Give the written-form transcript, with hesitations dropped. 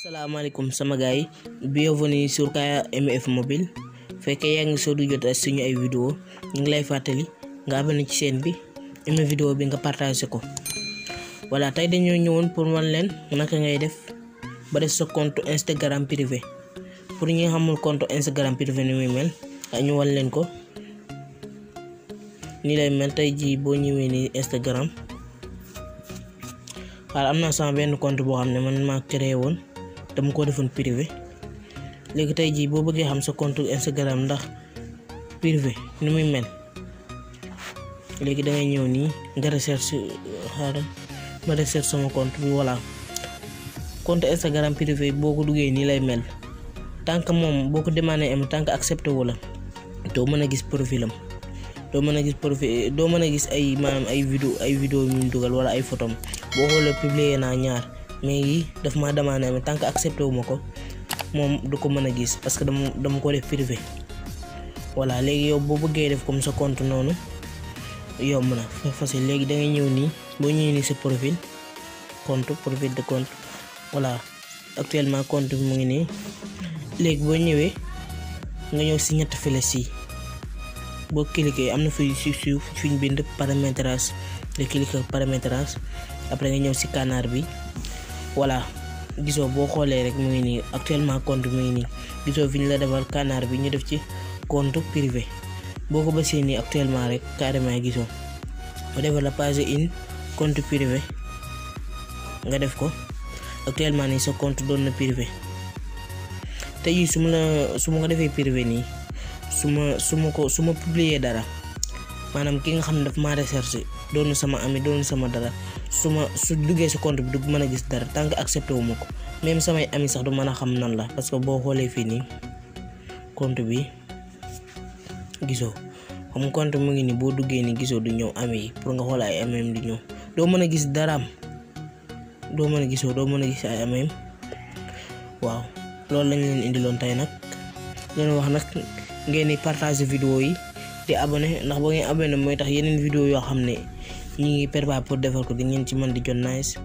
Assalamualaikum sama gaay bienvenue sur KMF mobile fekkee yaa ngi soo du jot suñu ay vidéo ñu ngi lay fàttali nga abonné ci chaîne bi aimé vidéo bi nga partager ko voilà tey dañoo ñëwoon pour wan leen naka ngay def ba def sa compte Instagram privé pour ñi xamul compte Instagram privé ni muy mel ñu wan leen ko ni lay mel. tey ji boo ñëwee ni Instagram wala am naa sama benn compte boo xam ne man maa créé woon dama ko defoon privé léegi tey jii boo bëggee xam sa compte Instagram ndax privé ni muy mel léegi da ngay ñëw nii nga recherche xaaral ma recherche sama compte bi. voilà compte Instagram privé boo ko duggee nii lay mel tant que moom boo ko demandé am tant que accepté wu la doo mën a gis profilam doo mën a gis profil doo mën a gis ay maanaam ay vidéo yu ñu dugal wala ay photo boo xoolee publier naa ñaar mais yi daf ma demandé mais tant que accepté wu ma ko moom du ko mën a gis parce que dama ko def privé. voilà léegi yow boo bëggee def comme sa compte noonu yomb na facile. léegi da ngay ñëw nii boo ñëwee nii sa profil de compte. voilà actuellement compte bi mu ngi nii. léegi boo ñëwee nga ñëw si ñetti flèches yi boo cliquer am na fi suuf fiñ bind paramétrage nga cliquer paramétrage après nga ñëw si canard bi. voilà gisoo boo xoolee rek mu ngi nii actuellement compte mu ngi nii gisoo fi ñu la defal canard bi ñu def ci compte privé boo ko bësee nii actuellement rek carrément gisoo mu defal la page in compte privé nga def ko actuellement nii sa compte doon na privé. tey jii su ma ko defee privé nii su ma publier dara maanaam ki nga xam ne daf ma recherche doon sama ami doon sama dara su duggee si compte bi du mën a gis dara tant que accepté wu ma ko même samay ami sax du mën a xam nan la parce que boo xoolee fii nii compte bi gisoo xam compte mu ngi nii boo duggee nii gisoo du ñëw ami yi pour nga xool ay amem di ñëw doo mën a gis daraam doo mën a gis ay amem. waaw loolu lañ leen indiloon tey nag leen wax nag ngeen di partager vidéo yi di abonné ndax boo ngeen abonné mooy tax yeneen vidéo yoo xam ne ñi ngi préparé pour defar ko di ngeen ci mën di jot nice.